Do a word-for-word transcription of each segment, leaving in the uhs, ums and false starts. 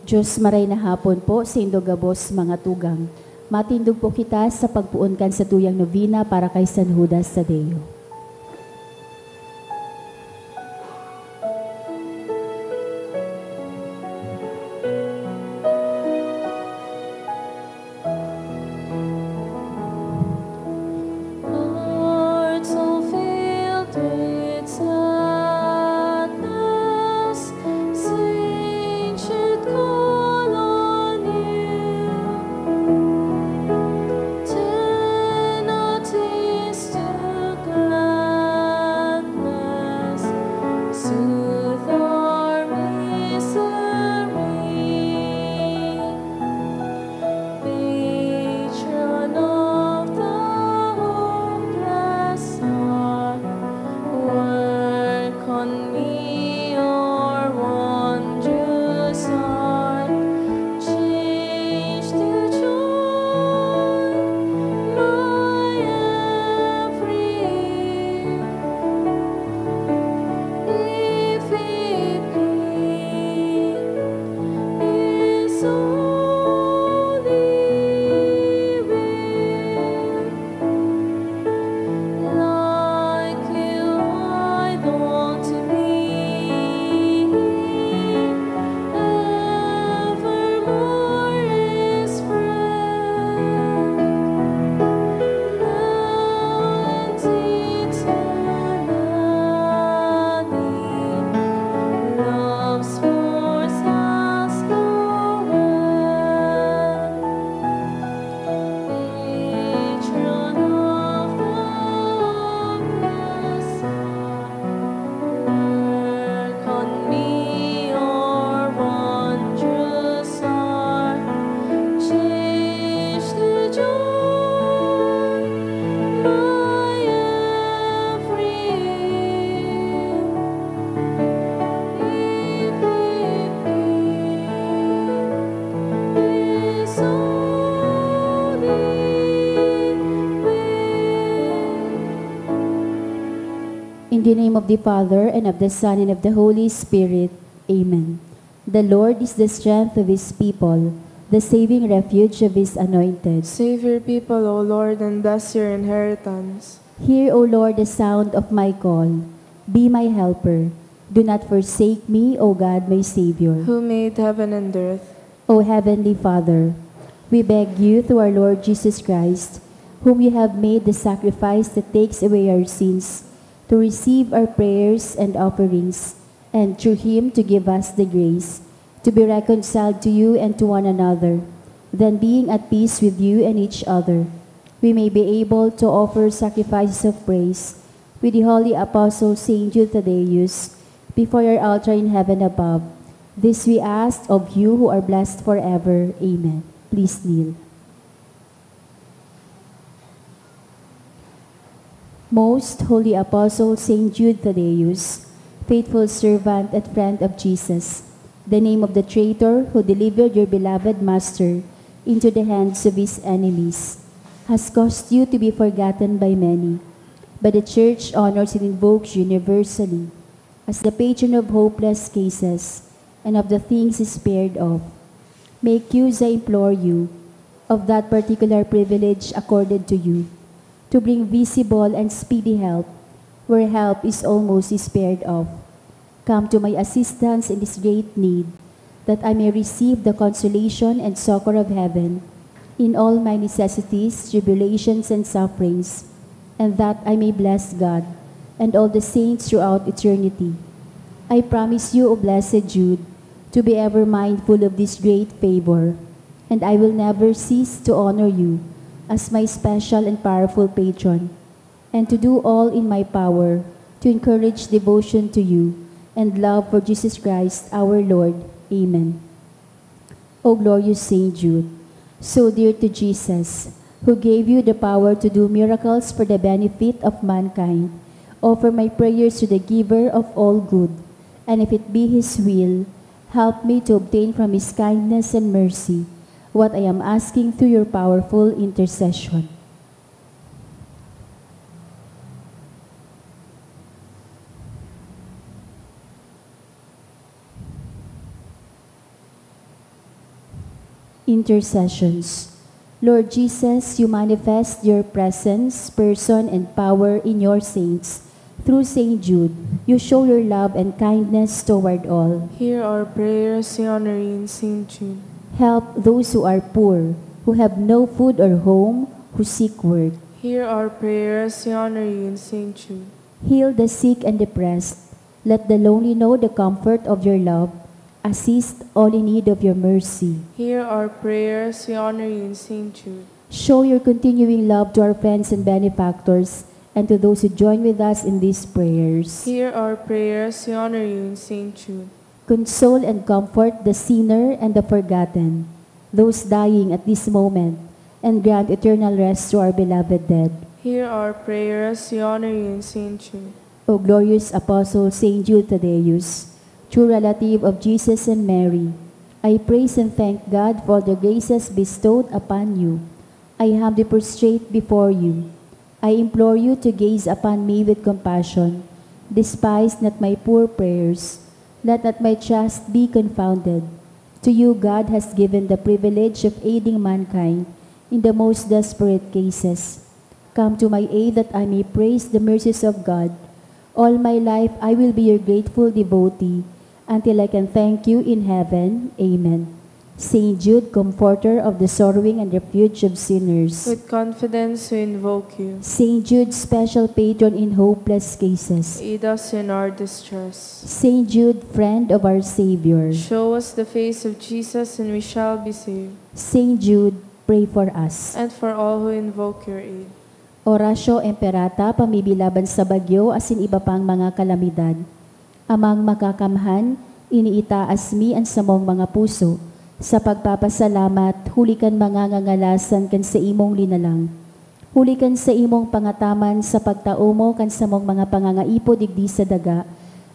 Diyos, maray na hapon po sa indong gabos, mga tugang. Matindog po kita sa pagpoon kan satuyang nobena para kay San Judas Tadeo. Hearts all filled with sadness, saints should call on you. Turn our tears to gladness, soothe our misery. Patron of the hopeless heart, work on me, your wondrous heart, change to joy my every if it be his holy will. Like you, I long to be evermore his friend. Now and eternally, love's force has no end. Patron of the hopeless heart, work on me, your wondrous heart, change to joy my every if it be his holy will. In the name of the Father, and of the Son, and of the Holy Spirit. Amen. The Lord is the strength of his people, the saving refuge of his anointed. Save your people, O Lord, and bless your inheritance. Hear, O Lord, the sound of my call. Be my helper. Do not forsake me, O God, my Savior. Who made heaven and earth. O Heavenly Father, we beg you through our Lord Jesus Christ, whom you have made the sacrifice that takes away our sins, to receive our prayers and offerings, and through him to give us the grace to be reconciled to you and to one another, then being at peace with you and each other, we may be able to offer sacrifices of praise with the holy apostle Saint Jude Thaddeus before your altar in heaven above. This we ask of you who are blessed forever. Amen. Please kneel. Most Holy Apostle Saint Jude Thaddeus, faithful servant and friend of Jesus, the name of the traitor who delivered your beloved Master into the hands of his enemies, has caused you to be forgotten by many, but the Church honors and invokes you universally as the patron of hopeless cases and of the things despaired of. Make use, I implore you, of that particular privilege accorded to you, to bring visible and speedy help where help is almost despaired of. Come to my assistance in this great need, that I may receive the consolation and succor of heaven in all my necessities, tribulations, and sufferings, and that I may bless God and all the saints throughout eternity. I promise you, O blessed Jude, to be ever mindful of this great favor, and I will never cease to honor you as my special and powerful patron, and to do all in my power to encourage devotion to you and love for Jesus Christ our Lord. Amen. O glorious Saint Jude, so dear to Jesus, who gave you the power to do miracles for the benefit of mankind, offer my prayers to the Giver of all good, and if it be His will, help me to obtain from His kindness and mercy what I am asking through your powerful intercession. Intercessions. Lord Jesus, you manifest your presence, person, and power in your saints. Through Saint Jude, you show your love and kindness toward all. Hear our prayers, we honor you in Saint Jude. Help those who are poor, who have no food or home, who seek work. Hear our prayers, we honor you in Saint Jude. Heal the sick and depressed. Let the lonely know the comfort of your love. Assist all in need of your mercy. Hear our prayers, we honor you in Saint Jude. Show your continuing love to our friends and benefactors and to those who join with us in these prayers. Hear our prayers, we honor you in Saint Jude. Console and comfort the sinner and the forgotten, those dying at this moment, and grant eternal rest to our beloved dead. Hear our prayers, we honor you in Saint Jude. O glorious Apostle Saint Jude Thaddeus, true relative of Jesus and Mary, I praise and thank God for the graces bestowed upon you. I humbly prostrate before you. I implore you to gaze upon me with compassion. Despise not my poor prayers. Let not my trust be confounded. To you God has given the privilege of aiding mankind in the most desperate cases. Come to my aid that I may praise the mercies of God. All my life I will be your grateful devotee until I can thank you in heaven. Amen. Saint Jude, comforter of the sorrowing and refuge of sinners. With confidence we invoke you. Saint Jude, special patron in hopeless cases. Aid us in our distress. Saint Jude, friend of our Savior. Show us the face of Jesus and we shall be saved. Saint Jude, pray for us. And for all who invoke your aid. Oratio Imperata, pamibi laban sa bagyo asin iba pang mga kalamidad. Amang Makakamhan, iniitaas mi an samong mga puso sa pagpapasalamat huli kan mga ngangalasan kan saimong linalang, huli kan saimong pangataman sa pagtao mo kan samong mga pangangaipo digdi sa daga,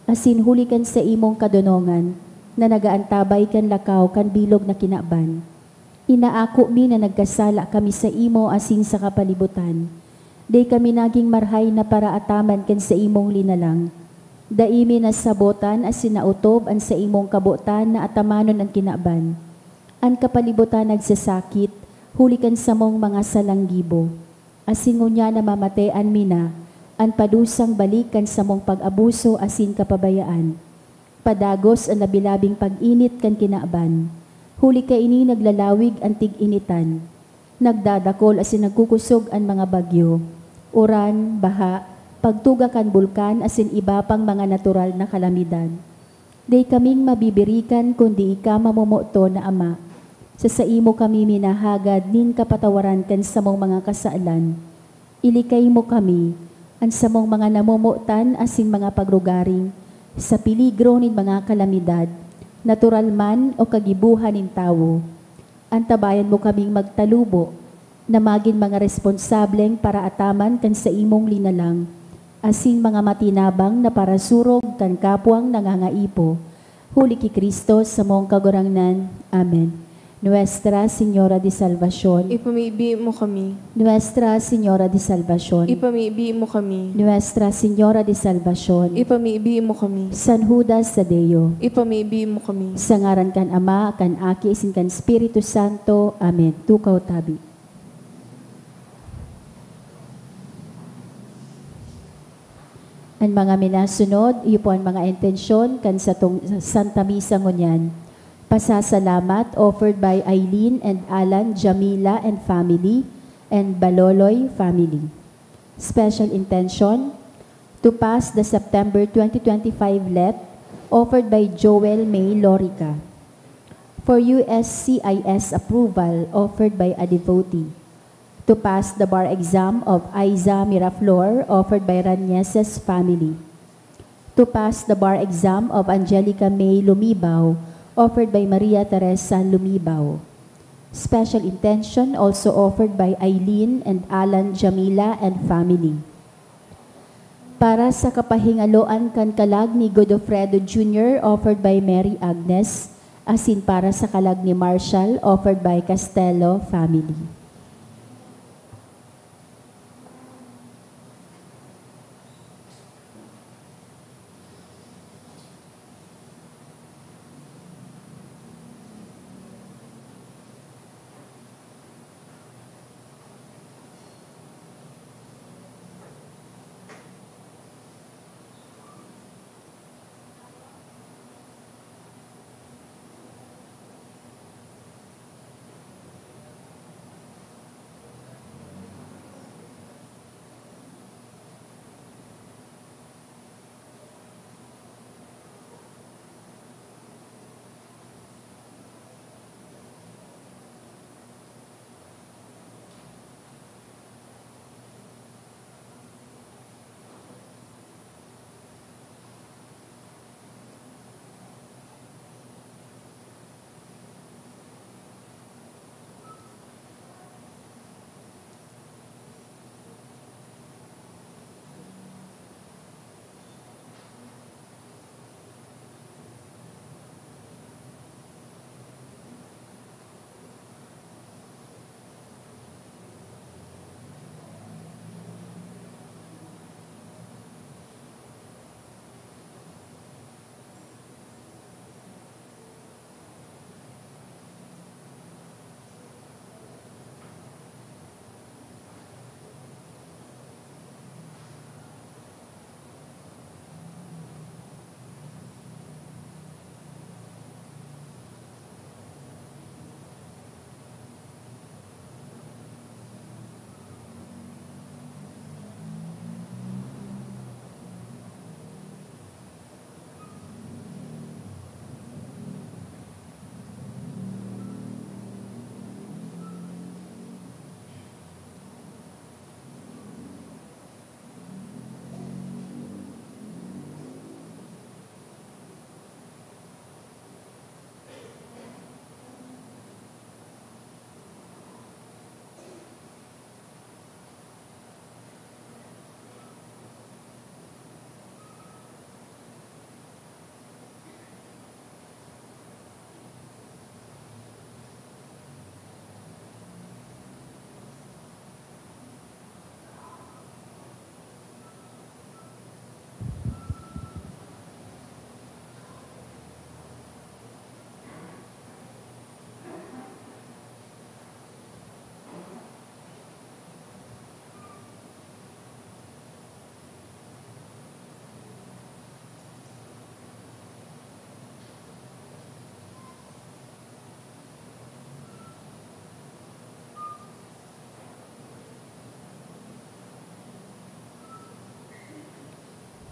asin huli kan saimong kadonongan na nag-aantabay kan lakaw kan bilog na kinaban. Inaako mi na nagkasala kami saimo asin sa kapalibutan. Dai kami nagin marahay na paraataman kan saimong linalang. Dai mi nasabotan asin naotob an saimong kabotan na atamanon an kinaban. An kapalibutan nagsasakit huli kan samong mga salang gibo. Asin ngunyan namamatean mi na an padusang balik kan samong pag-abuso asin kapabayaan. Padagos an labi-labing pag-init kan kinaban. Huli kaini naglalawig an tig-initan. Nagdadakol asin nagkukosog an mga bagyo, uran, baha, pagtuga kan bulkan asin iba pang mga natural na kalamidad. Dai kaming mabibirikan kundi ika, mamomoton na Ama. Sa saimo kami minahagad nin kapatawaran kan samong mga kasalan. Ilikay mo kami, an samong mga namomotan asin mga pagrugaring, sa peligro nin mga kalamidad, natural man o kagibohan nin tawo. Antabayan mo kaming magtalubo, na magin mga responsableng paraataman kan saimong linalang, asin mga matinabang na parasurog kan kapwang nangangaipo. Huli ki Cristo, samong Kagurangnan. Amen. Nuestra Señora de Salvacion. Ipamibi mo kami. Nuestra Señora de Salvacion. Ipamibi mo kami. Nuestra Señora de Salvacion. Ipamibi mo kami. San Judas Tadeo. Ipamibi mo kami. Sa ngaran kan Ama, kan Aki, asin kan Espiritu Santo. Amen. Tukaw tabi. An mga minasunod, iyo po an mga intensyon kan satong Santa Misa ngunyan. Pasasalamat offered by Eileen and Alan Jamila and family and Baloloy family. Special intention, to pass the September twenty twenty-five let offered by Joel May Lorica. For U S C I S approval offered by a devotee. To pass the bar exam of Aiza Miraflor, offered by Rañeses family. To pass the bar exam of Angelica May Lumibao, offered by Maria Teresa Lumibao. Special intention also offered by Eileen and Alan Jamila and family. Para sa kapahingaloan kan kalag ni Godofredo Junior, offered by Mary Agnes, asin para sa kalag ni Marshall, offered by Castelo family.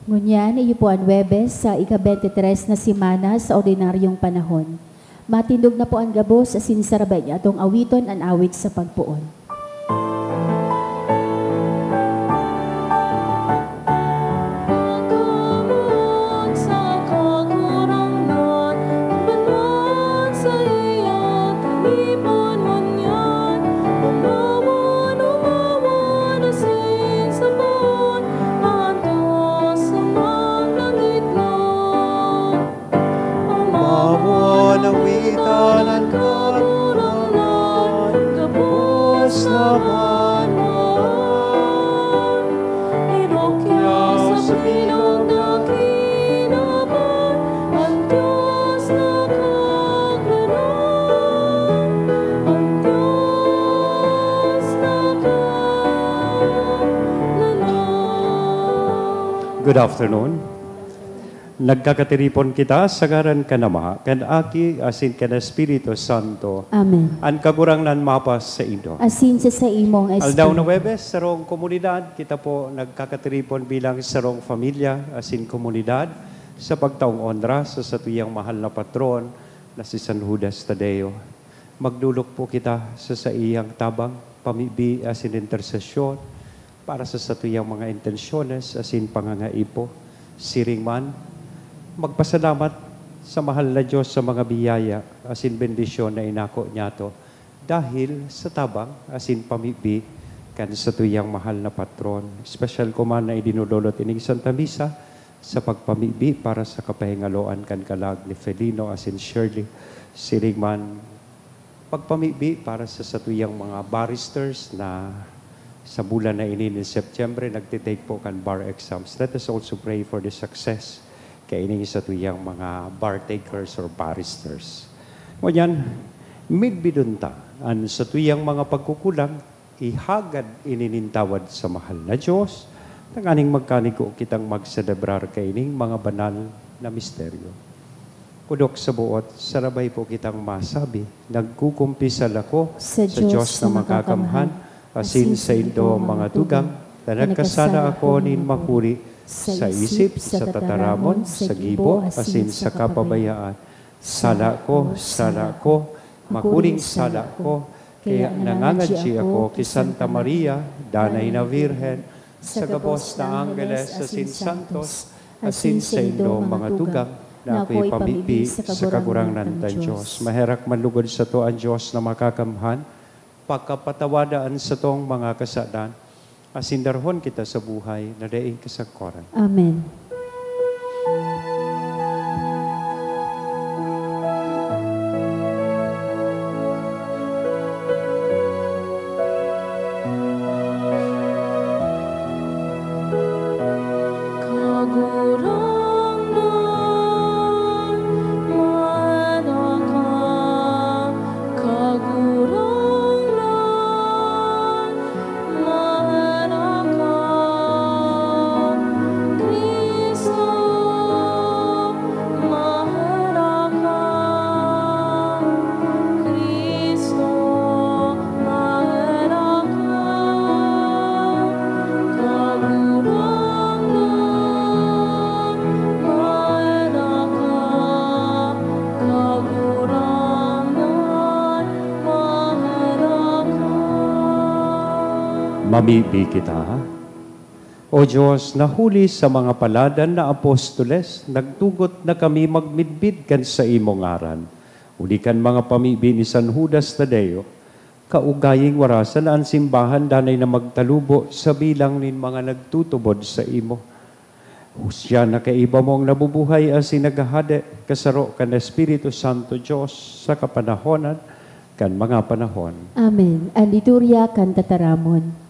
Ngunyan, iyo po an Huwebes sa ika-bente tres na semana sa ordinaryong panahon. Matindog na po an gabos asin sarabay niya atong awiton an awit sa pagpoon. Pagkamoot sa kagurangnan, banwaan sa iyang tinipan ngunyan, umawan, umawan, asin sa buwan, antos sa mga langit na. Umawon, awitan an Kagurangnan, gabos na banwaan. Irukyaw sa bilog na kinaban, an Dios na Kagurangnan, an Dios na Kagurangnan. Good afternoon. Nagkakatiripon kita sa ngaran kan Ama, kan Aki, asin kan Espiritu Santo. Amen. An Kagurangnan mapasaindo. Asin sa saimong espiritu. Aldaw na Huwebes, sarong komunidad, kita po nagkakatiripon bilang sarong pamilya, asin komunidad, sa pagtaong onra sa satuyang mahal na patron na si San Judas Tadeo. Magdulok po kita sa saiyang tabang, pamibi, asin intersesyon, para sa satuyang mga intensyones asin pangangaipo. Siring man, magpasalamat sa mahal na Dios sa mga biyaya asin bendisyon na inako niyato dahil sa tabang asin pamibi kan satuyang mahal na patron. Espesyal ko man na idinodolot ining Santa Misa sa pagpamibi para sa kapahingaloan kan kalag ni Felino asin Shirley. Siring man, pagpamibi para sa satuyang mga barristers na sa bulan na ini nin Setyembre, nagtitake po kan bar exams. Let us also pray for the success kaining satuyang mga bar takers or barristers. Ngunyan, midbidon ta an satuyang mga pagkukulang, ihagad ini nin tawad sa mahal na Dios, tanganing magkanigo kitang magselebrar kaining mga banal na misteryo. Kudok sa buot, sarabay po kitang masabi, nagkukumpisal ako sa Diyos na makakamhan, asin saindo, mga tugang, na nagkasala ako nin makuri sa isip, sa tataramon, sa gibo, asin sa kapabayaan. Sala ko, sala ko, makuring sala ko, kaya nangangadyi ako ki Santa Maria, Danay na Birhen, sa gabos na anggeles asin santos, asin saindo, mga tugang, na ako'y pamibi sa Kagurangnan tang Dios. Maherak man lugod sato an Dios na makakamhan, pakapatawada an satong mga kasadan, asin darahon kita sa buhay na daing kasagkoran. Amen. Kagurangnan, maherak ka, Kagurangnan, maherak ka, Cristo, maherak ka, Cristo, maherak ka, Kagurangnan, maherak ka, Kagurangnan, maherak ka. Mamibi kita. O Dios, na huli sa mga paladan na apostoles, nagtugot na kami magmidbid kan saimong ngaran. Huli kan mga pamibi ni San Judas Tadeo, kaugaying warasan na an simbahan danay na magtalubo sa bilang nin mga nagtutubod saimo. Siya na kaiba mong nabubuhay asin naghahade, kasaro kan Espiritu Santo, Dios, sa kapanahonan kan mga panahon. Amen. An liturya kan tataramon.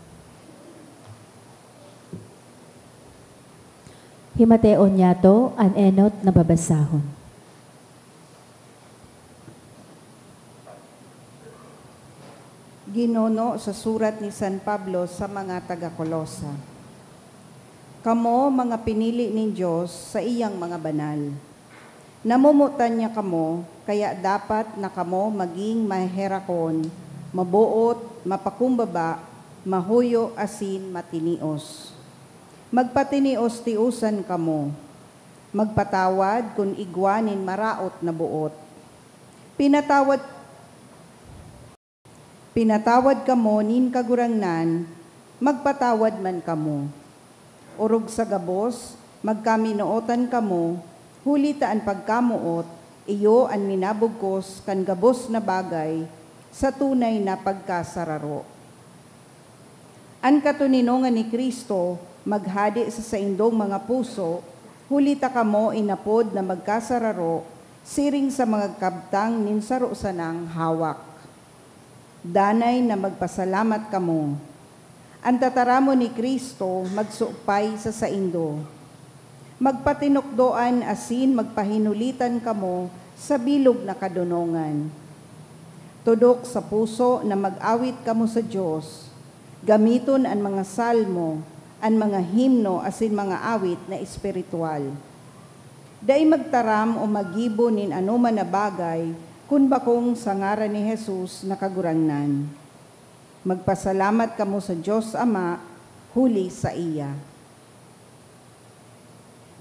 Himateon niyato an enot na babasahon. Ginono, sa surat ni San Pablo sa mga taga Colosa, kamo, mga pinili nin Dios, saiyang mga banal. Namomotan niya kamo, kaya dapat na kamo magin maherakon, maboot, mapakumbaba, mahuyo, asin matinios. Magpatinios-tiosan kamo. Magpatawad kun igwa nin maraot na boot. Pinatawad, pinatawad kamo nin Kagurangnan, magpatawad man kamo. Orog sa gabos, magkaminootan kamo, huli ta an pagkamoot iyo an minabugkos kan gabos na bagay sa tunay na pagkasararo. An katoninongan ni Cristo maghade sa saindong mga puso, huli ta kamo inapod na magkasararo siring sa mga kabtang nin saro sanang hawak. Danay na magpasalamat kamo. An tataramon ni Cristo magsupay sa saindo. Magpatinukdoan asin magpahinulitan kamo sa bilog na kadonongan. Tudok sa puso na mag-awit kamo sa Dios. Gamiton an mga salmo, an mga himno asin mga awit na espiritual. Dai magtaram o maggibo nin anoman na bagay kun bakong sa ngaran ni Jesus na Kagurangnan. Magpasalamat kamo sa Dios Ama huli saiya.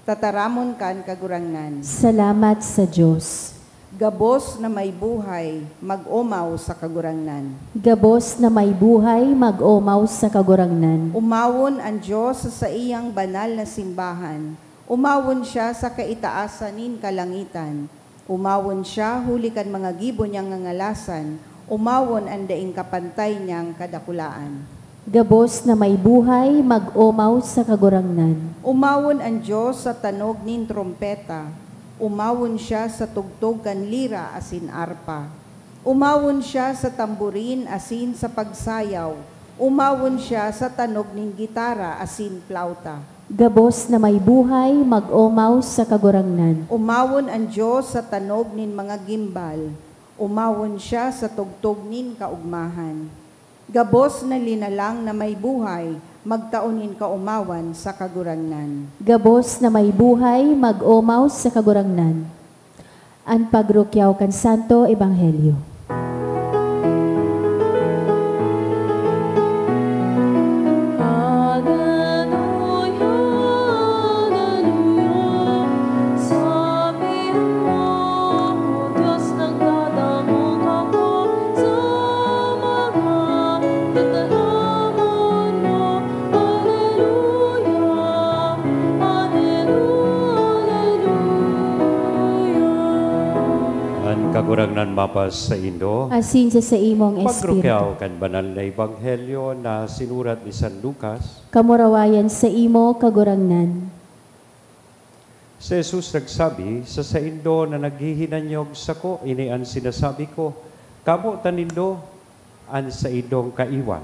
Tataramon kan Kagurangnan. Salamat sa Dios. Gabos na may buhay, mag-omaw sa Kagurangnan. Gabos na may buhay, mag-omaw sa Kagurangnan. Omawon an Dios sa saiyang banal na simbahan. Omawon siya sa kaitaasan nin kalangitan. Omawon siya huli kan mga gibo niyang ngangalasan. Omawon an daing kapantay niyang kadakulaan. Gabos na may buhay, mag-omaw sa Kagurangnan. Omawon an Dios sa tanog nin trompeta. Omawon siya sa tugtog kan lira asin arpa. Omawon siya sa tamborin asin sa pagsayaw. Omawon siya sa tanog nin gitara asin plauta. Gabos na may buhay, mag-omaw sa Kagurangnan. Omawon an Dios sa tanog nin mga gimbal. Omawon siya sa tugtog nin kaogmahan. Gabos na linalang na may buhay, magtao nin kaomawan sa Kagurangnan. Gabos na may buhay, mag-omaw sa Kagurangnan. An pagrukyaw kan Santo Ebanghelyo. Haleluya, haleluya. Sabihin mo, O Diyos, nagdadangog ako sa mga tataramon mo. Haleluya, haleluya, haleluya. An Kagurangnan mapasaindo. Asin sa saimong espiritu. Pagrukyaw kan banal na ebanghelyo na sinurat ni San Lucas. Kamurawayan saimo, Kagurangnan. Si Jesus nagsabi, "Sa saindo na naghihinanyog, sako ini an sinasabi ko, kamotan nindo an saindong kaiwal.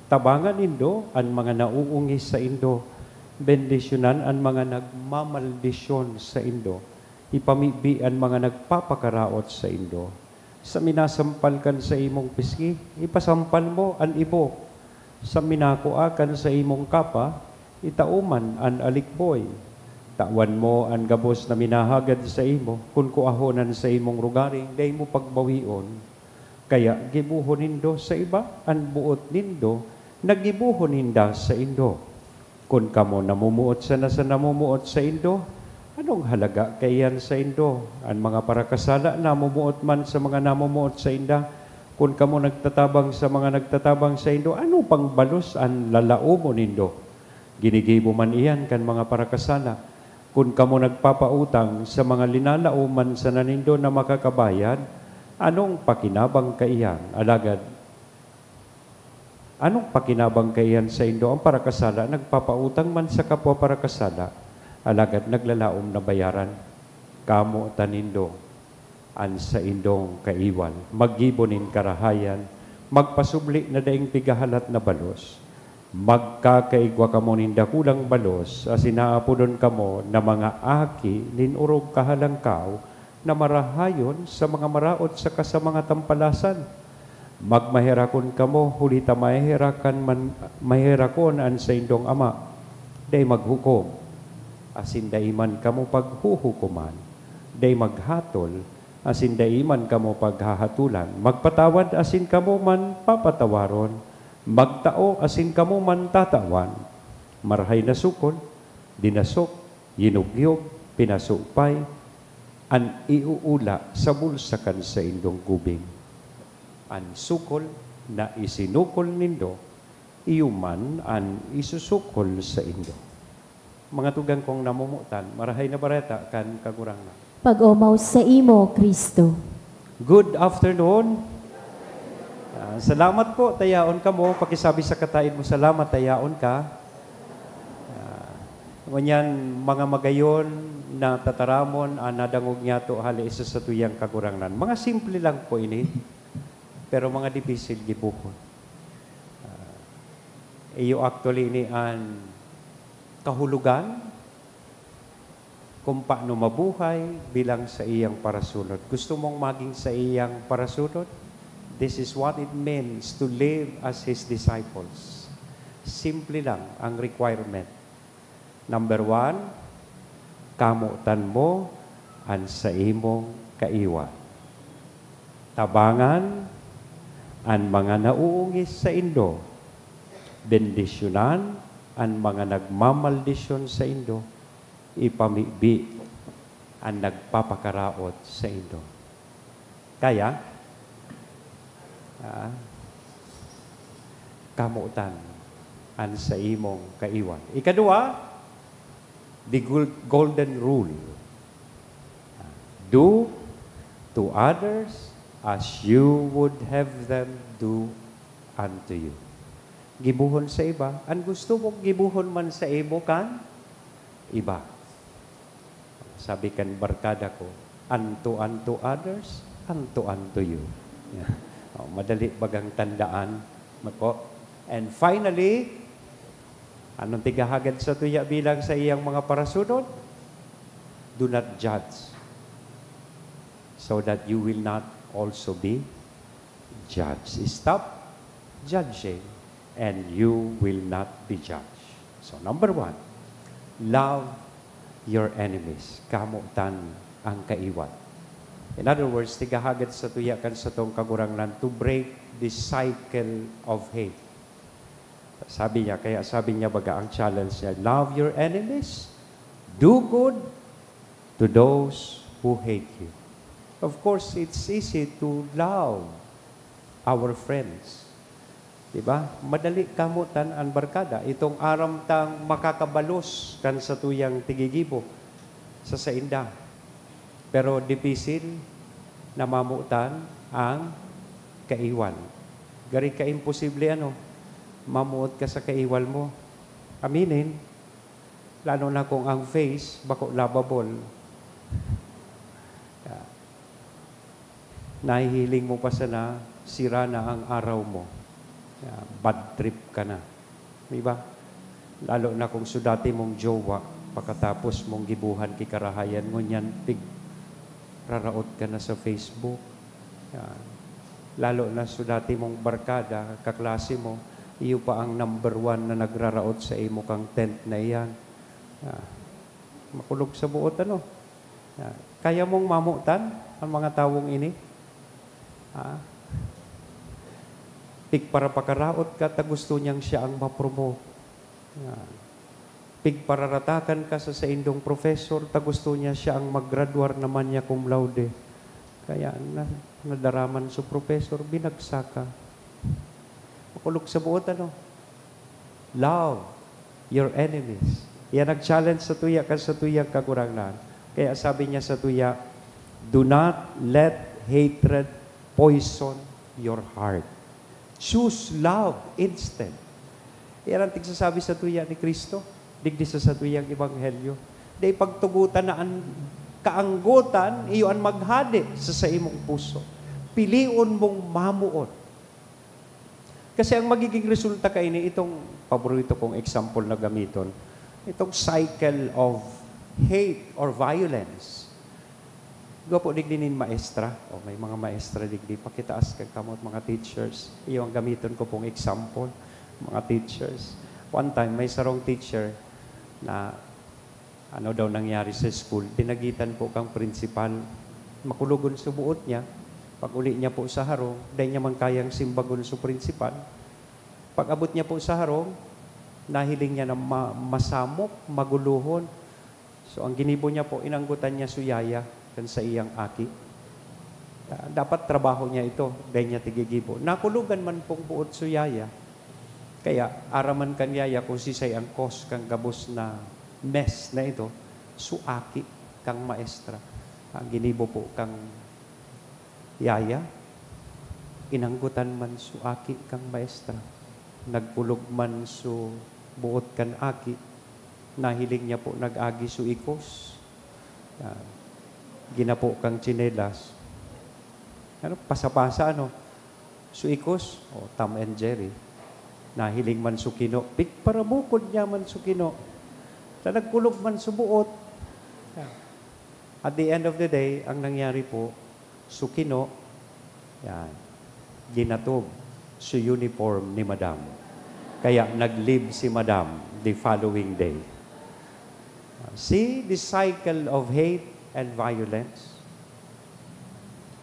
Tabangan nindo an mga nauungis saindo, bendisyonan an mga nagmamaldisyon saindo, ipamibi an mga nagpapakaraot saindo. Sa minasampal kan saimong pisngi, ipasampal mo an ibo. Sa minakua kan saimong kapa, itao man an alikboy. Tawan mo an gabos na minahagad saimo, kun kuahon an saimong rogaring, dai mo pagbawion. Kaya gibohon nindo sa iba an boot nindo na gibohon ninda saindo. Kun kamo namomoot sana sa namomoot saindo, anong halaga kaiyan saindo? An mga parakasala namomoot man sa mga namomoot sainda. Kun kamo nagtatabang sa mga nagtatabang saindo, ano pang balos an lalaomon nindo? Ginigibo man iyan kan mga parakasala. Kun kamo nagpapautang sa mga linalaom man sana nindo na makakabayad, anong pakinabang kaiyan? Alagad, anong pakinabang kaiyan saindo? An parakasala nagpapautang man sa kapwa parakasala, alagad naglalaom na bayaran. Kamotan nindo an saindong kaiwal. Maggibo nin karahayan, magpasubli na daing pigahalat na balos. Magkakaigwa kamo nin dakulang balos, asin aapodon kamo na mga aki nin orog kahalangkaw na marahayon sa mga maraot saka sa mga tampalasan. Magmaherakon kamo, huli ta maherakan man, maherakon an saindong Ama. Dai maghukom, asin dai man kamo paghuhukoman. Dai maghatol, asin dai man kamo paghahatolan. Magpatawad, asin kamo man papatawaron. Magtao, asin kamo man tatawan. Marahay na sukol, dinasok, yinugyog, pinasupay, an iuula sa bulsa kan saindong gubing. An sukol na isinukol nindo, iyo man an isusukol saindo. Mga tugang kong namomotan, Marahay na Bareta kan Kagurangnan. Pag-omaw saimo, Cristo. Good afternoon. Ah, salamat po, tayaon kamo. Pakisabi sa kataed mo, "Salamat, tayaon ka." Ah, ngunyan, mga magayon na tataramon, ah, nadangog niyato hali sa satuyang Kagurangnan. Mga simple lang po ini, pero mga dipisil gibohon. Ah, iyo actually ini an kahulogan kung paano mabuhay bilang saiyang parasunod. Gusto mong maging saiyang parasunod? This is what it means to live as his disciples. Simple lang ang requirement. Number one, kamotan mo an saimong kaiwal. Tabangan an mga nauungis saindo. Bendisyonan an mga nagmamaldisyon saindo. Ipamibi an nagpapakaraot saindo. Kaya, ah, kamotan an saimong kaiwal. Ikadua, the gol-, golden rule. Do to others as you would have them do unto you. Gibohon sa iba an gusto mong gibohon man saimo kan iba. Sabi kan barkada ko, "Unto, unto others, unto, unto you." Oh, madali bagang tandaan. Mako. And finally, anong tigahagad sa tuya bilang saiyang mga parasunod? Do not judge, so that you will not also be judged. Stop judging and you will not be judged. So, number one, love your enemies. Kamotan ang kaiwal. In other words, tigahagad sa tuya kan satong Kagurangnan to break this cycle of hate. Sabi niya, kaya sabi niya, baga ang challenge niya, "Love your enemies, do good to those who hate you." Of course, it's easy to love our friends. Di ba? Madali kamotan an barkada. Itong aram tang makakabalos kan satuyang tigigibo sa sainda. Pero dipisil na mamotan ang kaiwal. Gari ka imposible, ano, mamoot ka sa kaiwal mo. Aminin, lalo na kung ang face bako lovable. Nahihiling mo pa sana, sira na ang araw mo. Bad trip ka na. Di ba? Lalo na kung su dati mong jowa, pakatapos mong gibuhan ki karahayan, ngunyan pigraraot ka na sa Facebook. Yan. Lalo na su dati mong barkada, kaklase mo, iyo pa ang number one na nagraraot saimo kang tent na iyan. Yan. Makulog sa buot, ano? Yan. Kaya mong mamotan ang mga tawong ini? Ha? Pigparapakaraot ka, ta gusto niyang siya ang ma-promote. Yan. Pigpararatakan ka sa saindong professor, ta gusto niya siya ang maggraduar na magna cum laude. Kaya na, nadaraman su professor, binagsak ka. Makulog sa buot, ano? Love your enemies. Yan ang challenge sa tuya kan satuyang Kagurangnan. Kaya sabi niya sa tuya, "Do not let hatred poison your heart. Choose love instead." Yan ang tigsasabi sa tuya ni Cristo, digdi sa satuyang ebanghelyo. Dai pagtugotan na an kaanggotan, iyo an maghade sa saimong puso. Pilion mong mamoot. Kasi ang magiging resulta kaini, itong paborito kong example na gamiton, itong cycle of hate or violence. Gwapo digdi nin maestra. O, may mga maestra digdi. Pakitaas kan kamot, mga teachers. Iyo ang gamiton ko pong example, mga teachers. One time, may sarong teacher na ano daw nangyari sa school, dinagitan po kang principal. Makulogon su buot niya. Pag-uli niya po sa harong, dai niya man kayang simbagon su principal. Pag-abot niya po sa harong, Nahiling niya na ma-, masamok, magulohon. So, ang ginibo niya po, inanggotan niya so yaya kan saiyang aki. Ah, dapat trabaho niya ito, dai niya tigigibo. Nakulogan man pong buot so yaya. Kaya, araman kan yaya kung sisay ang cause kan gabos na mess na ito, so aki kang maestra. Ang ginibo po kang yaya, inanggotan man so aki kang maestra. Nagkulog man so buot kan aki, nahiling niya po nag-agi so ikos. Ah, ginapo kang tsinelas. Ano, pasa-pasa, ano? So ikos, o, Tom and Jerry. Nahiling man so kino, pigparabukod niya man so kino. Na nagkulog man so buot. Ah, at the end of the day, ang nangyari po, so kino, yan, ginatob so uniform ni Madam. Kaya nag-leave si Madam the following day. See the cycle of hate and violence?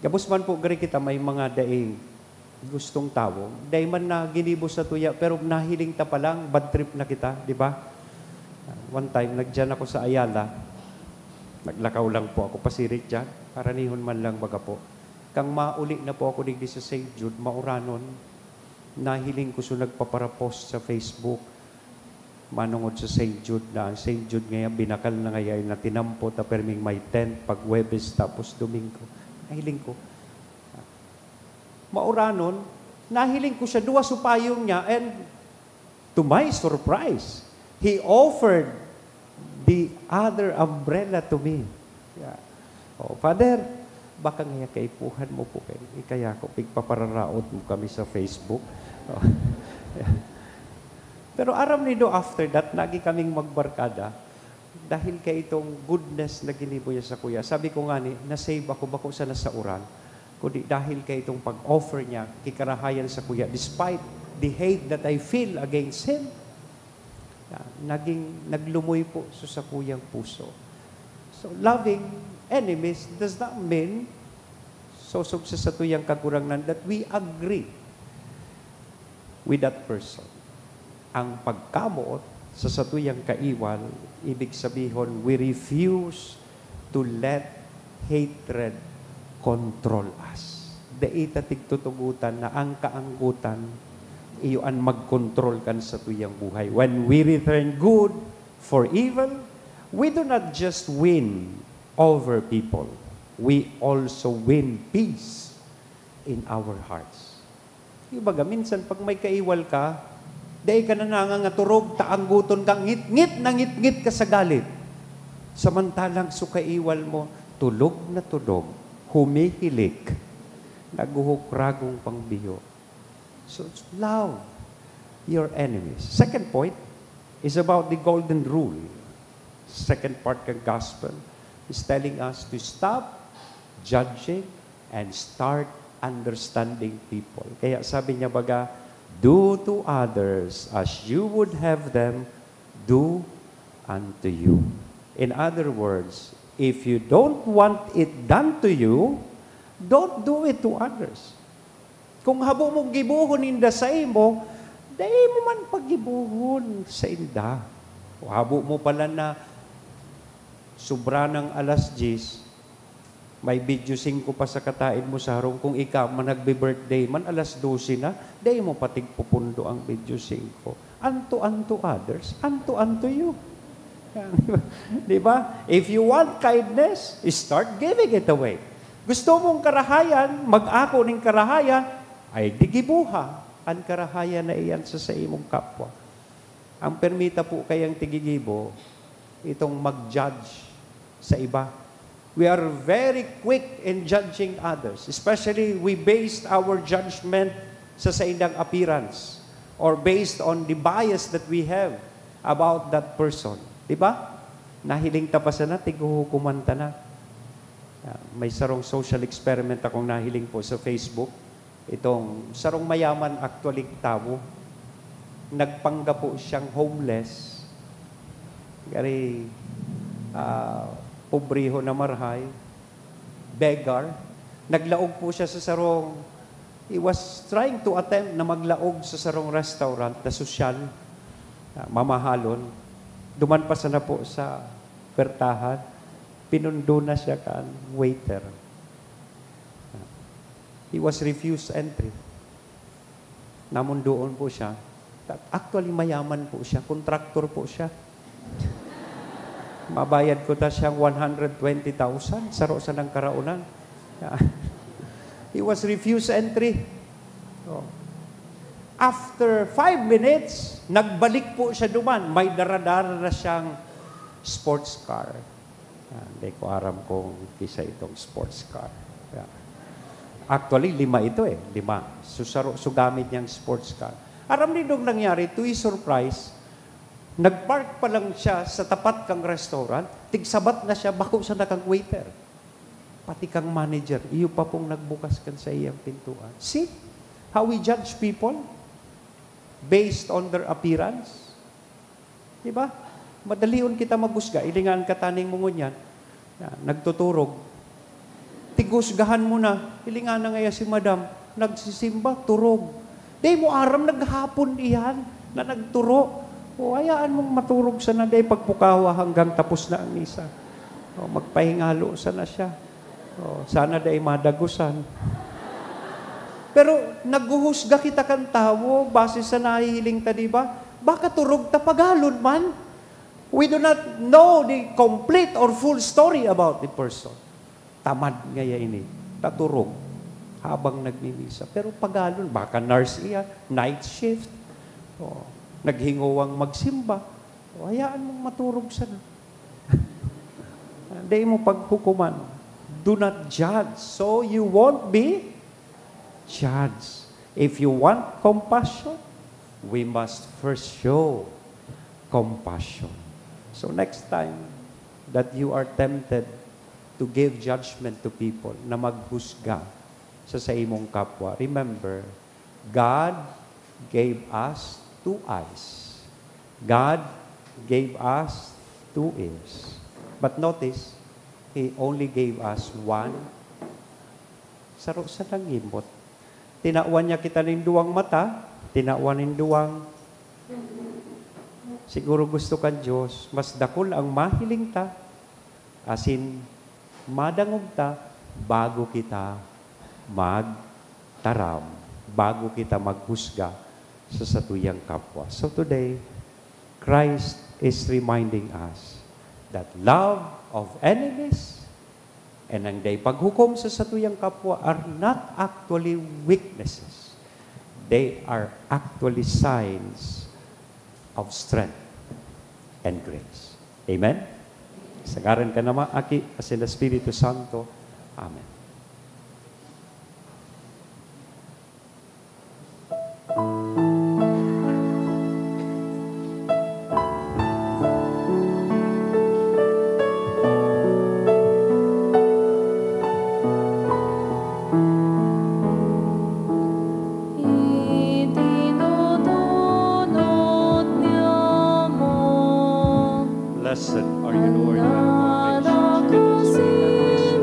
Gabos man po, gari kita may mga daing gustong tawo. Dai man na ginibo sa tuya, pero nahiling ta pa lang, bad trip na kita, di ba? One time, nagdiyan ako sa Ayala. Naglakaw lang po ako pasirit diyan. Karanihon man lang baga po. Kang mauli na po ako digdi sa Saint Jude, mauranon, nahiling ko so nagpaparapost sa Facebook. Manongod sa Saint Jude na, ang Saint Jude ngayon, binakal na ngayon na tinampo ta perming may tent pag Huwebes tapos Domingo. Nahiling ko. Mauranon, nahiling ko siya, duwa so payong niya, and to my surprise, he offered the other umbrella to me. Yeah. "Oh, Father, baka ngaya kaipuhan mo po kay, kaya ko pigpapararaot mo kami sa Facebook." Oh. Pero aram nindo, after that, nagi kaming magbarkada dahil kay itong goodness na ginibo niya sa kuya. Sabi ko ngani, "Na-save ako, bako sana sa uran, kundi dahil kay itong pag-offer niya, kikarahayan sa kuya, despite the hate that I feel against him." Yan, naging, naglumoy po so sakuyang puso. So, loving enemies does not mean, sosog sa satuyang Kagurangnan, that we agree with that person. Ang pagkamoot sa satuyang kaiwal, ibig sabihon, we refuse to let hatred control us. Dai ta tigtutugotan na ang kaanggotan iyo an magkontrol kan satuyang buhay. When we return good for evil, we do not just win over people, we also win peace in our hearts. Yung baga, minsan pag may kaiwal ka, dai ka na nangangaturog, ta anggoton ka, ngitngit na ngitngit ka sa galit. Samantalang so kaiwal mo, tulog na tulog, humihilik, naghuhukragong pangbiyo. So, love your enemies. Second point is about the golden rule. Second part kan gospel is telling us to stop judging and start understanding people. Kaya sabi niya baga, "Do to others as you would have them do unto you." In other words, if you don't want it done to you, don't do it to others. Kung habo mong gibohon ninda saimo, dai mo man pagibohon sainda. Kung habo mo pala na sobra ng alas diyes, may video singko pa sa kataed mo sa harong. Kung ika man nagbe-birthday man, alas dose na, dai mo pa tigpupundo ang video singko. Unto, unto others, unto, unto you. Di ba? If you want kindness, start giving it away. Gusto mong karahayan, mag-ako ning karahayan, ay di giboha an karahayan na iyan sa saimong kapwa. Ang permita po kayang tigigibo, itong mag-judge sa iba. We are very quick in judging others. Especially, we based our judgment sa saindang appearance or based on the bias that we have about that person. Di ba? Nahiling ta pa sana, tighuhukuman ta na. Ah, may sarong social experiment akong nahiling po sa Facebook. Itong sarong mayaman, actually, tawo, nagpanggapo siyang homeless. Gari, ah, pobrehon na marahay, beggar. Naglaog po siya sa sarong, he was trying to attempt na maglaog sa sarong restaurant na sosyal. Ah, mamahalon, duman pa sana po sa pertahan, pinundo na siya kan waiter. He was refused entry. Namundoon po siya. Actually, mayaman po siya. Kontraktor po siya. Mabayad ko ta siyang one hundred twenty thousand, saro sanang karaonan. He was refused entry. Oh. After five minutes, nagbalik po siya duman. May dara-dara na siyang sports car. Ah, hindi ko aram kung kisa itong sports car. Yeah. Actually, lima ito eh. Lima. So, saro-, so gamit niyang sports car. Aram nindong nangyari, to his surprise, nag-park pa lang siya sa tapat kang restaurant, tigsabat na siya, bako sana kang waiter. Pati kang manager, iyo pa pong nagbukas kan saiyang pintuan. See how we judge people based on their appearance? Di ba? Madalion kita maghusga. Hilingan ka taning mo ngunyan. Yan, nagtuturog. Tighusgahan mo na. Hilingan na ngaya si madam. Nagsisimba, turog. Di mo aram, naghapon iyan na nagturo. O, hayaan mong maturog sana, di pagpukawa hanggang tapos na ang misa. O, magpahingalo sana siya. O, sana di madagusan. Pero naghuhusga kita kan tawo base sa nahihiling ta, di ba? Baka turog ta pagalon man. We do not know the complete or full story about the person. Tamad ngaya ini, taturog habang nagmimisa. Pero pagalon, baka nurse iya, night shift. O, naghingowang magsimba. O, hayaan mong maturog sana. Di mo paghukuman. Do not judge, so you won't be judged. If you want compassion, we must first show compassion. So next time that you are tempted to give judgment to people, na maghusga sa saimong kapwa, remember, God gave us two eyes. God gave us two ears. But notice, He only gave us one. Saro sa nangimot. Tinawan niya kita nin duwang mata, tinawan nin duwang, siguro gusto kan Diyos, mas dakul ang mahiling ta, asin madangog ta bago kita magtaram, bago kita maghusga sa satuyang kapwa. So today, Christ is reminding us that love of enemies and ang dai paghukom sa satuyang kapwa are not actually weaknesses. They are actually signs of strength and grace. Amen? Sa ngaran kan Ama, Aki, asin Espiritu Santo. Amen. Blessed are you, Lord God of all nations.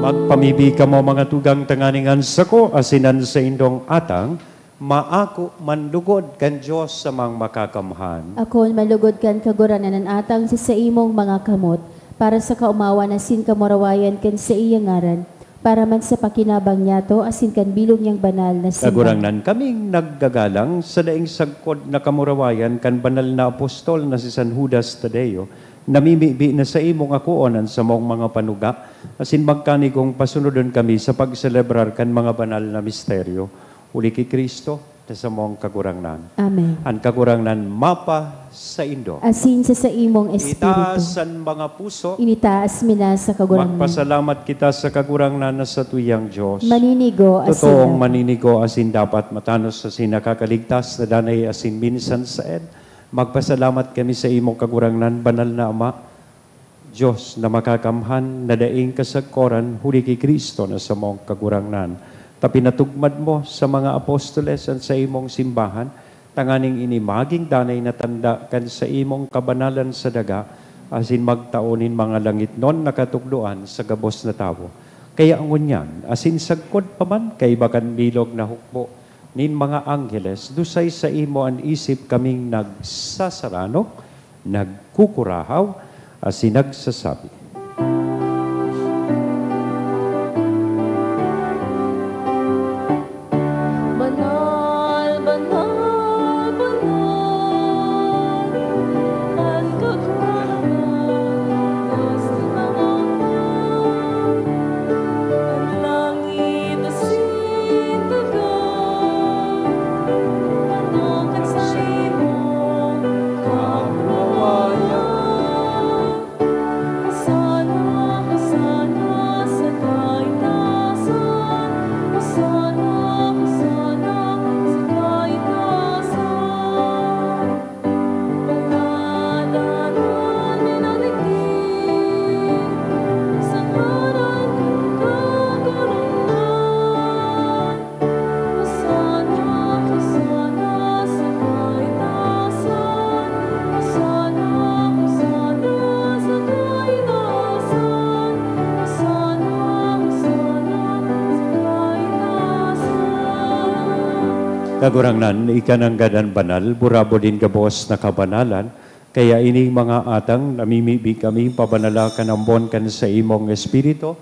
Magpamibi kamo, mga tugang, tanganing an sako asin an saindong atang maako manlugod kan Dios Amang Makakamhan. Akoon manlugod kan Kagurangnan an atang sa saimong mga kamot, para sa kaomawan asin kamurawayan kan saiyang ngaran, para man sa pakinabang niyato asin kan bilog niyang banal na simbahan. Kagurangnan, kaming naggagalang sa daing sagkod na kamurawayan kan banal na apostol na si San Judas Tadeo, namimibi na saimong akoon an samong mga panuga, asin magkanigong pasunodon kami sa pagselebrar kan mga banal na misteryo. Huli ki Cristo, Sa samong Kagurangnan. Amen. An Kagurangnan mapa saindo. Asin sa saimong espiritu. Itaas an mga puso. Initaas mi na sa Kagurangnan. Magpasalamat kita sa Kagurangnan na satuyang Dios. Maninigo asin dapat. Totoong maninigo asin dapat, matanos asin nakakaligtas na danay asin minsan saen. Magpasalamat kami sa imo, Kagurangnan, banal na Ama. Dios na makakamhan, na daing kasagkoran huli ki Cristo na samong Kagurangnan, ta pinatugmad mo sa mga apostoles an saimong simbahan, tanganing ini magin danay na tanda kan saimong kabanalan sa daga, asin magtao nin mga langitnon na katukdoan sa gabos na tawo. Kaya ngunyan, asin sagkod pa man kaiba kan bilog na hukbo nin mga angheles, dusay saimo an isip kaming nagsasaranog, nagkukurahaw, asin nagsasabi, "Banal, banal, banal, an Kagurangnan, Dios nin mga otob. An langit asin daga, ano kan saimo kabuhayan." Hosana, Hosana sa kaitaasan. Hosana, Hosana sa kaitaasan. Pagkadanan minalitin sa ngaran kan Kagurangnan. Hosana, Hosana sa kaitaasan. Hosana, Hosana sa kaitaasan. Hosana, Hosana sa kaitaasan. Kagurangnan, ika nanggad an banal, burabod nin gabos na kabanalan. Kaya ining mga atang, namimibi kami, pabanala kan ambon kan saimong Espiritu,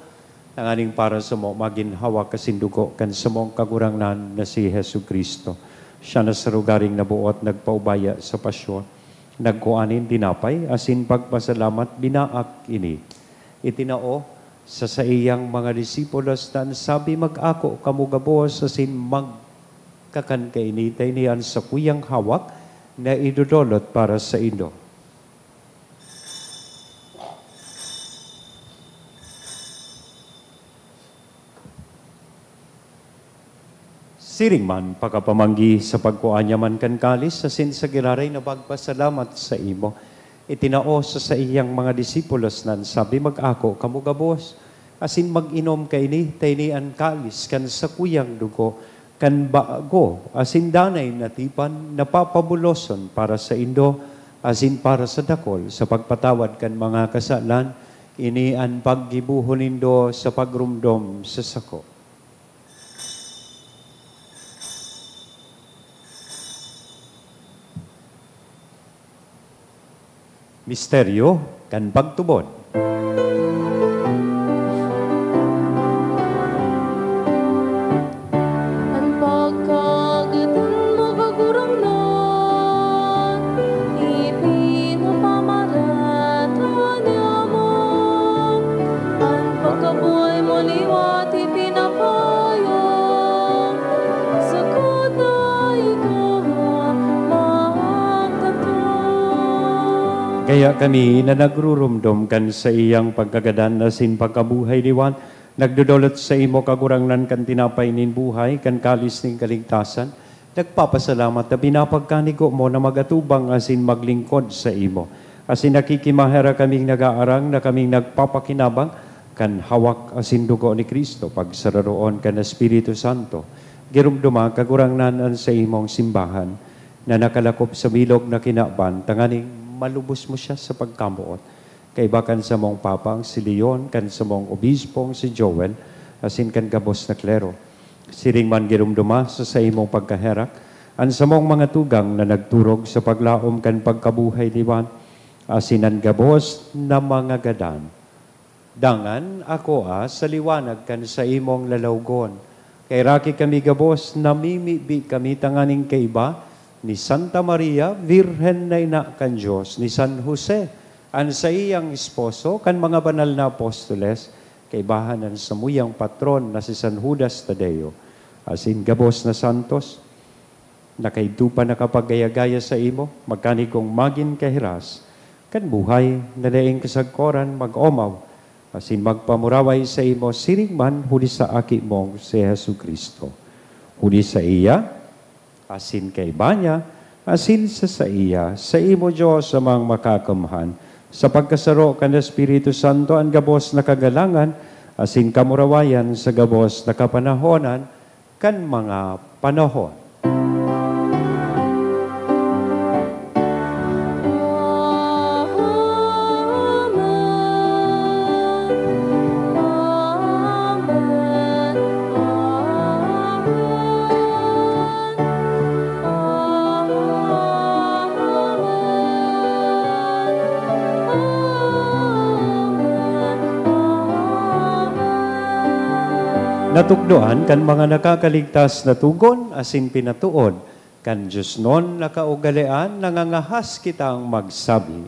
tanganing para samo magin hawak asin dugo kan samong Kagurangnan na si Jesu-Cristo. Siya na sa lugaring naboot nagpaubaya sa pasyon, nagkua nin tinapay asin pagpasalamat, binaak ini, itinao sa saiyang mga disipulos na an sabi, "Mag-ako kamo gabos asin magkakan kaini, ta ini an sakuyang hawak na idodolot para saindo." Siring man, pakapamanggi sa pagkua niya man kan kalis, asin sa giraray na pagpasalamat saimo, itinao sa saiyang mga disipulos na an sabi, "Mag-ako kamo gabos, asin mag-inom kaini, ta ini an kalis kan sakuyang dugo, kan bago asin danay na tipan, na papabuloson para saindo asin para sa dakul sa pagpatawad kan mga kasalan. Ini an paggibohon nindo sa pagromdom sa sako." Misteryo kan pagtubod. An pagkagadan mo, Kagurangnan, ipinapamarataya mo. An pagkabuhay mo liwat ipinapayong, sagkod na ikaw magtatao. Kaya kami na nagruromdom kan saiyang pagkagadan asin pagkabuhay liwat, nagdodolot saimo, Kagurangnan, kan tinapay nin buhay, kan kalis nin kaligtasan, nagpapasalamat ta binapagkanigo mo na mag-atubang asin maglingkod saimo. Asin nakikimaherak kaming nag-aarang na kaming nagpapakinabang kan hawak asin dugo ni Cristo, pagsararoon kan Espiritu Santo. Giromdoma, Kagurangnan, an saimong simbahan na nakalakop sa bilog na kinaban, tanganing malubos mo siya sa pagkamoot. Kaiba kan samong Papa, ang si Leon, kan samong Obispong si Joel, asin kan gabos na klero. Siring man giromdoma sa saimong pagkaherak an samong mga tugang na nagturog sa paglaom kan pagkabuhay liwat, asin an gabos na mga gadan. Dangan akoa sa liwanag kan saimong lalawgon. Kaheraki kami gabos, namimibi kami tanganing kaiba ni Santa Maria, Birhen na Ina kan Dios, ni San Jose, an saiyang esposo, kan mga banal na apostoles, kaibahan an samuyang patron na si San Judas Tadeo, asin gabos na santos. na kaidto pa nakapagaya-gaya saimo, magkanigong magin kahiras kan buhay na daing kasagkoran mag-omaw, asin magpamuraway saimo siring man huli sa Aki mong si Jesu-Cristo. Huli saiya, asin kaiba niya, asin sa saiya, saimo, Dios Amang Makakamhan, sa pagkasaro kan Espiritu Santo, an gabos na kagalangan asin kamurawayan sa gabos na kapanahonan kan mga panahon. Natukdoan kan mga nakakaligtas na togon asin pinatood kan diosnon na kaugalean, nangangahas kitang magsabi,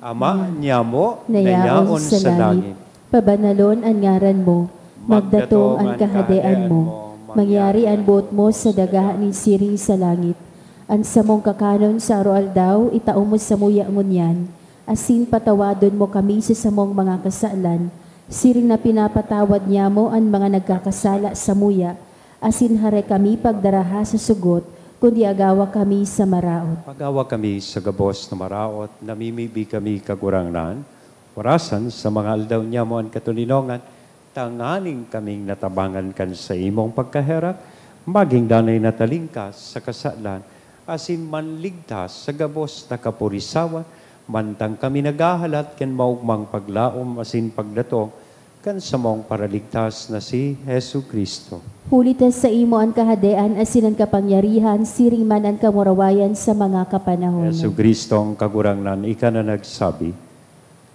Ama nyamo na yaon sa langit, pabanalon an ngaran mo, magdatong an kahadean mo, mangyari an boot mo sa daga nin siring sa langit. An samong kakanon sa aroaldaw, itao mo samuya ngunyan, asin patawadon mo kami sa samong mga kasalan, siring na pinapatawad nyamo an mga nagkakasala samuya, asin hare kami pagdaraha sa sugot, kundi agawa kami sa maraot. Agawa kami sa gabos na maraot, namimibi kami, Kagurangnan, orasan sa mga aldaw nyamo an katoninongan, tanganing kaming natabangan kan saimong pagkaherak, maging danay na talingkas sa kasalan, asin manligtas sa gabos na kapurisawan, mantang kami naghahalat kan maogmang paglaom asin pagdatong kan samong Paraligtas na si Jesu-Cristo. Huli ta saimo an kahadean asin an kapangyarihan, siring man an kamurawayan sa mga kapanahonan. Jesu-Cristo, ang Kagurangnan, ika na nagsabi,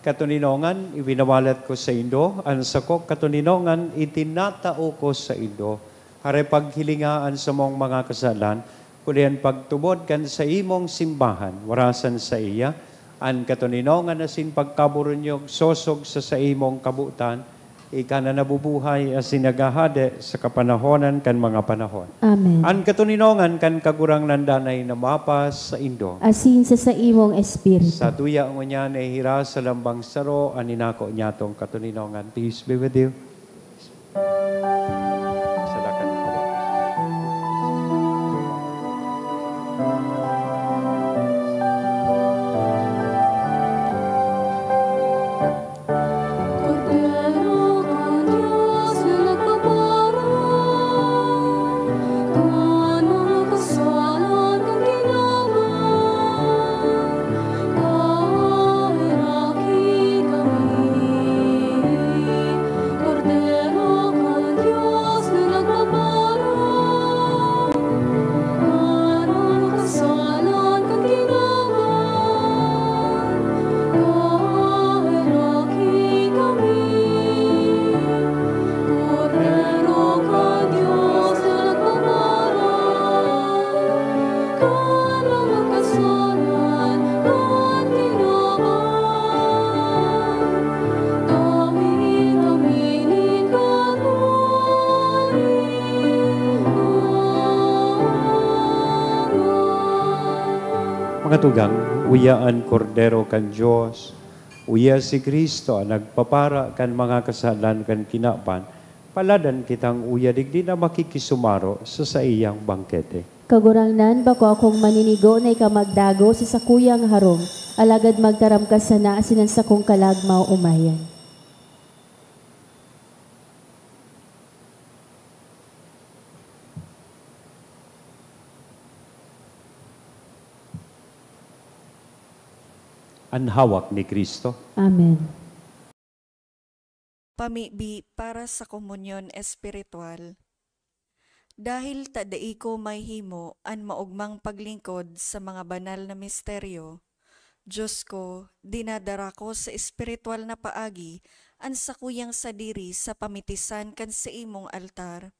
Katoninongan, iwinawalat ko saindo, an sakong katoninongan itinatao ko saindo. Hare paghilinga an samong mga kasalan, huli an pagtubod kan saimong simbahan, orasan saiya, an katoninongan asin pagkaburunyog sosog sa saimong kabotan, ika na nabubuhay asin naghahade sa kapanahonan kan mga panahon. Amen. An katoninongan kan Kagurangnan danay na mapasaindo. Asin sa saimong espiritu. Satuya ngunyan nahihiras sa lambang saro an inako nyatong katoninongan. Peace be with you. Salakan hawak. Kordero kan Dios na nagpaparang kan mga kasalan kan kinaban, kaheraki kami. Kordero kan Dios na nagpaparang kan mga kasalan kan kinaban, kaheraki kami. Kordero kan Dios na nagpaparang kan mga kasalan kan kinaban, tawi kami nin katoninongan. Mga tugang, uya an Kordero kan Dios, uya si Cristo an nagpapara kan mga kasalan kan kinaban, paladan kitang uya digdi na makikisumaro sa saiyang bangkete. Kagurangnan, bako akong maninigo na ika magdago sa sakuyang harong, alagad magtaram ka sana asin an sakong kalag maoomayan. An hawak ni Cristo. Amen. Pamibi para sa komunyon espiritual. Dahil ta dai ko mahimo an maogmang paglingkod sa mga banal na misteryo, Dios ko, dinadara ko sa espiritual na paagi an sakuyang sadiri sa pamitisan kan saimong altar.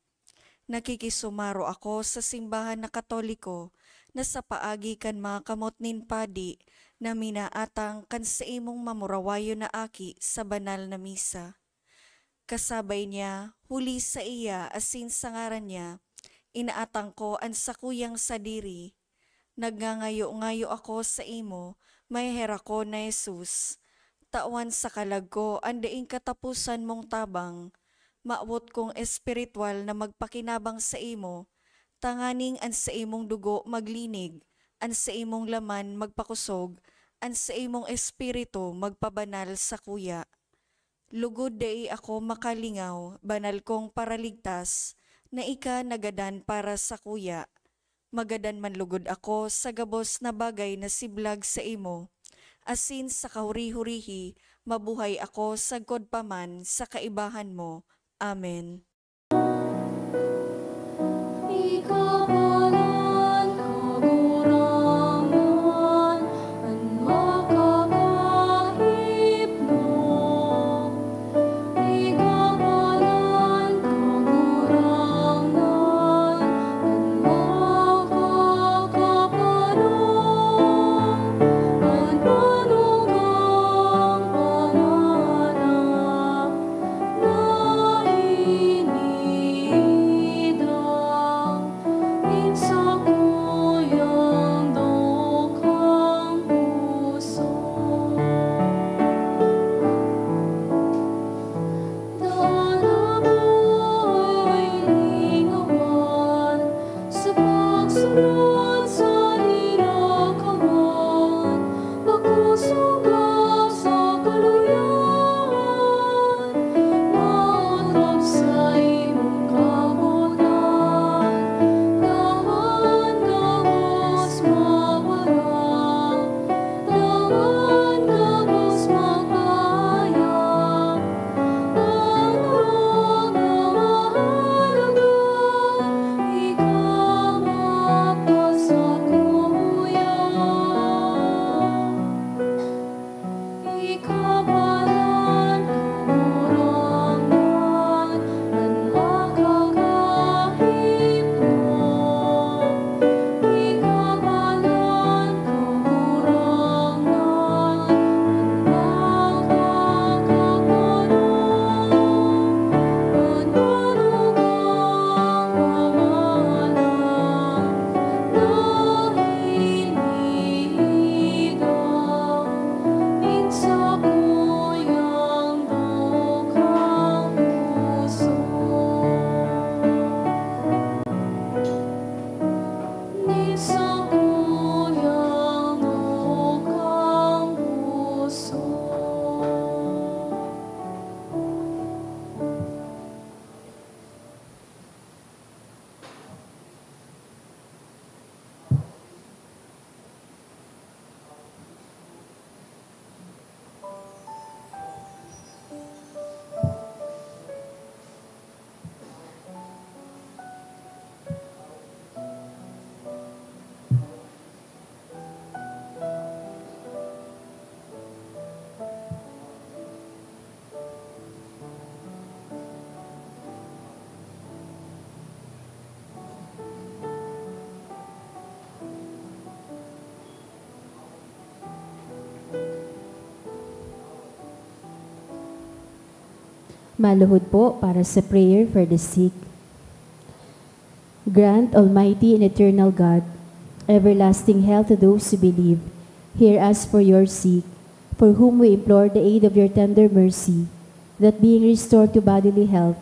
Nakikisumaro ako sa simbahan na Katoliko na sa paagi kan mga kamot nin padi na minaatang kan saimong mamurawayon na aki sa banal na misa. Kasabay niya, huli saiya asin sa ngaran niya, inaatang ko an sakuyang sadiri. Nagngangayo-ngayo ako saimo, maheherak ko na Jesus. Tawan sa kalag ko an daing kataposan mong tabang. Mawot kong espiritual na magpakinabang saimo, tanganing an saimong dugo maglinig, an saimong laman magpakosog, an saimong espiritu magpabanal sakuya. Lugod dai ako makalingaw, banal kong Paraligtas, na ika nagadan para sakuya. Magadan man lugod ako sa gabos na bagay na siblag saimo, asin sa kahuri-hurihi mabuhay ako sagkod pa man sa kaibahan mo. Amen. Ikapalan Kagurangnan an makakahipno. Ikapalan Kagurangnan an makakaparong, an manugang pangarap na iniidang nin sakuyang dukhang puso. Dalaw ay lingawan sa pagsunod sa linakawan, bako suga sa kaluyan, maotob sa imong kabotan, dangan gabos mawara, dangan gabos magpahayag. Ang mga mahalaga, ikaw magpasakuya. Ikapalan Kagurangnan an makakahipno. Ikapalan Kagurangnan an makakaparong, an manugang pangarap na iniidang nin sakuyang dukhang puso. Nin sakuyang dukhang puso. Maluhod po para sa prayer for the sick. Grant, Almighty and Eternal God, everlasting health to those who believe. Hear us for your sake, for whom we implore the aid of your tender mercy, that being restored to bodily health,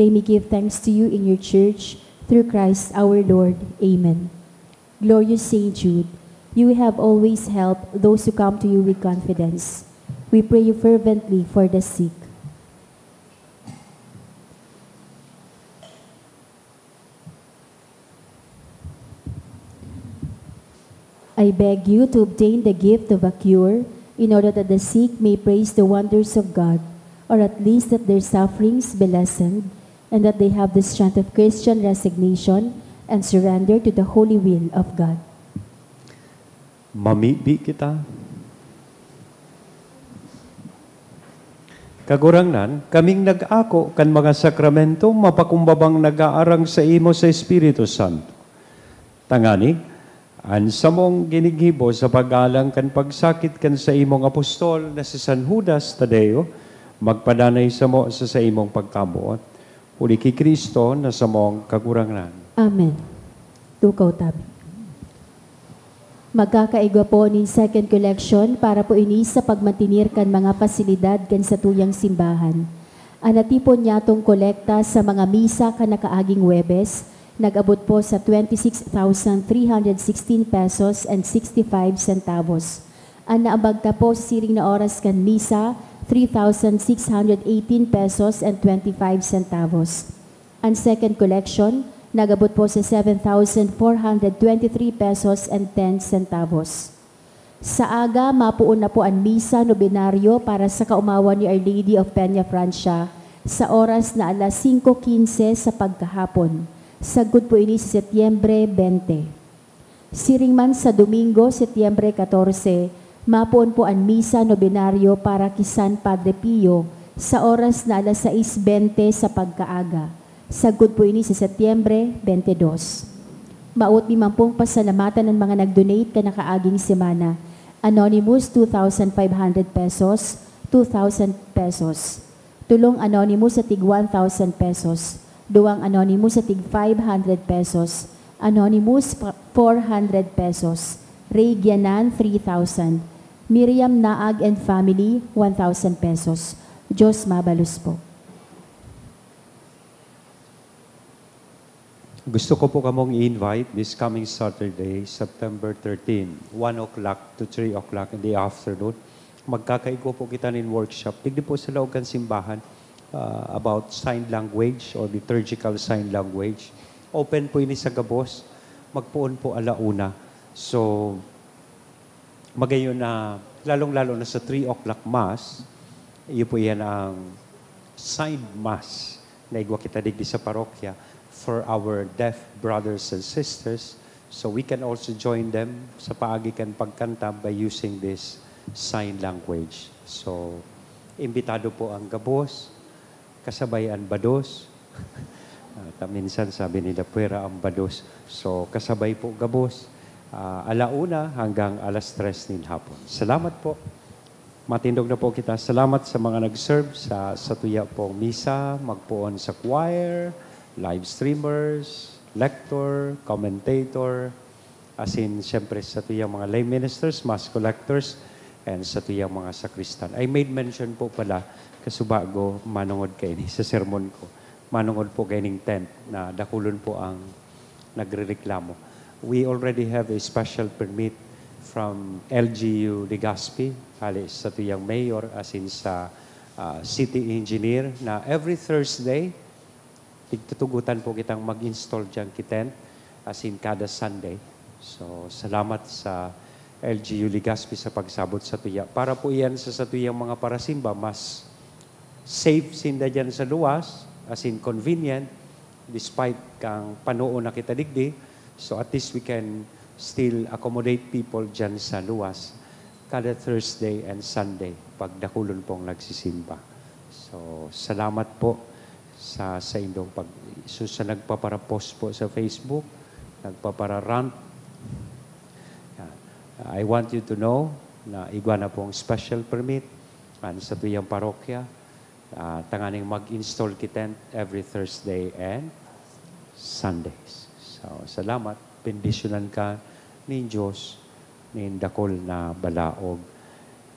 they may give thanks to you in your church through Christ our Lord. Amen. Glorious Saint Jude, you have always helped those who come to you with confidence. We pray you fervently for the sick. I beg you to obtain the gift of a cure, in order that the sick may praise the wonders of God, or at least that their sufferings be lessened, and that they have the strength of Christian resignation and surrender to the holy will of God. Mamibi kita. Kagurangnan, kaming nag-ako kan mga sakramento, mapakumbabang nag-aarang saimo sa Espiritu Santo. Tangani, an samong ginigibo sa paggalang kan pagsakit kan saimong apostol na si San Judas Tadeo, magpadanay samo sa saimong pagkamoot. Huli ki Cristo na samong Kagurangnan. Amen. Tukaw tabi. Magkakaigwa po nin second collection para po ini sa pagmantenir kan mga pasilidad kan satuyang simbahan. An natipon niyatong kolekta sa mga misa kan nakaaging Huwebes nag-abot po sa twenty-six thousand three hundred sixteen pesos and sixty-five centavos. An naambag ta po sa siring na oras kan misa, three thousand six hundred eighteen pesos and twenty-five centavos. An second collection nag-abot po sa seven thousand four hundred twenty-three pesos and ten centavos. Sa aga, mapoon na po an misa nobenaryo para sa kaomawan ni Our Lady of Peña Francia sa oras na alas singko quince sa pagkahapon. Sagkod po ini sa Setyembre twenty. Siring man sa Domingo, Setyembre catorce, mapoon po an misa nobenaryo para ki San Padre Pio sa oras na alas sais bente sa pagkaaga. Sagkod po ini sa Setyembre twenty-dos. Maot mi man pong pasalamatan an mga nag-donate kan nakaaging semana. Anonymous, two thousand five hundred pesos, two thousand pesos. Tulong anonymous sa tig one thousand pesos. Duwang anonymous sa tig five hundred pesos. Anonymous, pa-, four hundred pesos. Ray Gianan, three thousand. Miriam Naag and family, one thousand pesos. Diyos mabalos po. Gusto ko po kamong i-invite this coming Saturday, September thirteen, one o'clock to three o'clock in the afternoon. Magkakaigwa po kita nin workshop. Digdi po sa laog kan simbahan, ah, about sign language or liturgical sign language. Open po ini sa gabos. Magpoon po ala una. So, magayon na, lalong-lalo na sa three o'clock mass, iyo po iyan ang signed mass na igwa kita digdi sa parokya for our deaf brothers and sisters. So we can also join them sa paagi kan pagkanta by using this sign language. So, imbitado po ang gabos, kasabay an bados. Ah, ta minsan sabi nila, "Pwera ang bados." So, kasabay po gabos, ah, ala una hanggang alas tres nin hapon. Salamat po. Matindog na po kita. Salamat sa mga nag-serve sa, sa tuya pong misa, magpoon sa choir, live streamers, lector, commentator, asin siyempre sa tuyang mga lay ministers, mass collectors, and sa tuyang mga sakristan. I made mention po pala, kasubago, manongod kaini sa sermon ko, manongod po kaining tent na dakulon po ang nagrereklamo. We already have a special permit from L G U Legazpi, hali sa tuyang mayor, asin sa, ah, city engineer, na every Thursday, tigtutugotan po kitang mag-install dyan ki tent, asin kada Sunday. So, salamat sa L G U Legazpi sa pagsabot sa tuya. Para po iyan sa satuyang mga parasimba, mas safe sinda dyan sa luwas, asin convenient, despite kang panoon na kita digdi. So, at least we can still accommodate people dyan sa luwas kada Thursday and Sunday, pag dakulon pong nagsisimba. So, salamat po sa, sa indong pag-, so, sa nagpapara-post po sa Facebook, nagpapara-rant. Yan. I want you to know na igwa na pong special permit an satuyang parokya, ah, tanganing mag-install ki tent every Thursday and Sundays. So, salamat. Bendisyonan ka nin Diyos nin dakul na balaog.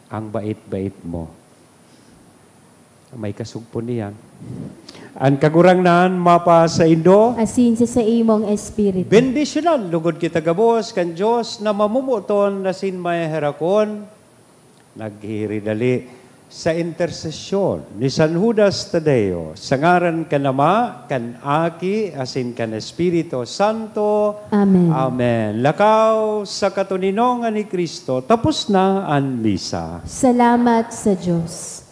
Ang bait-bait mo. May kasugpon niyan. An Kagurangnan mapasaindo. Asin sa saimong espiritu. Bendisyonan lugod kita gabos kan Diyos na mamomoton asin maheherakon. Naghihiridali sa intersesyon ni San Judas Tadeo, sa ngaran kan Ama, kan Aki, asin kan Espiritu Santo. Amen. Amen. Lakaw sa katoninongan ni Cristo, tapos na an misa. Salamat sa Diyos.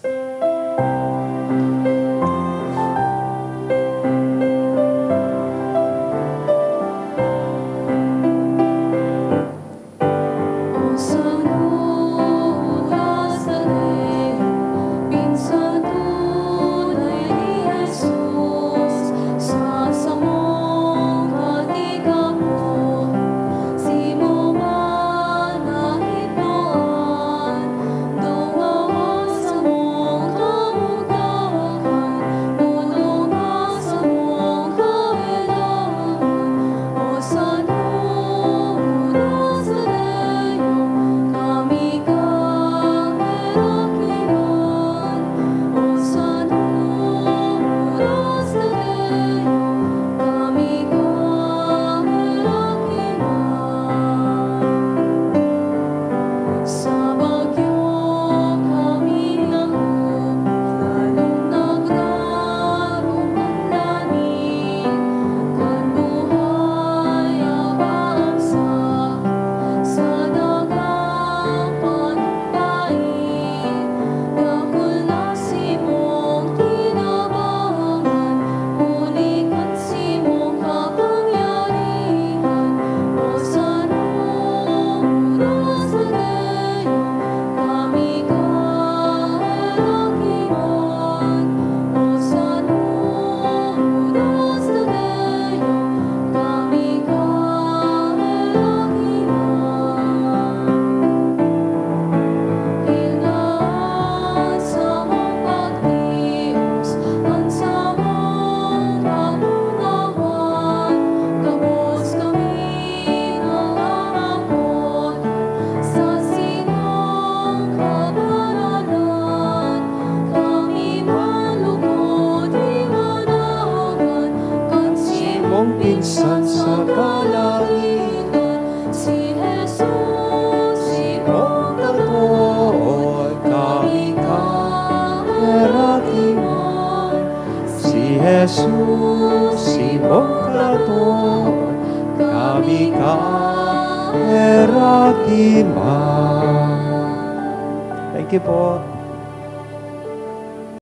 Jesus, imong kato kami kaheraki man. Thank you po.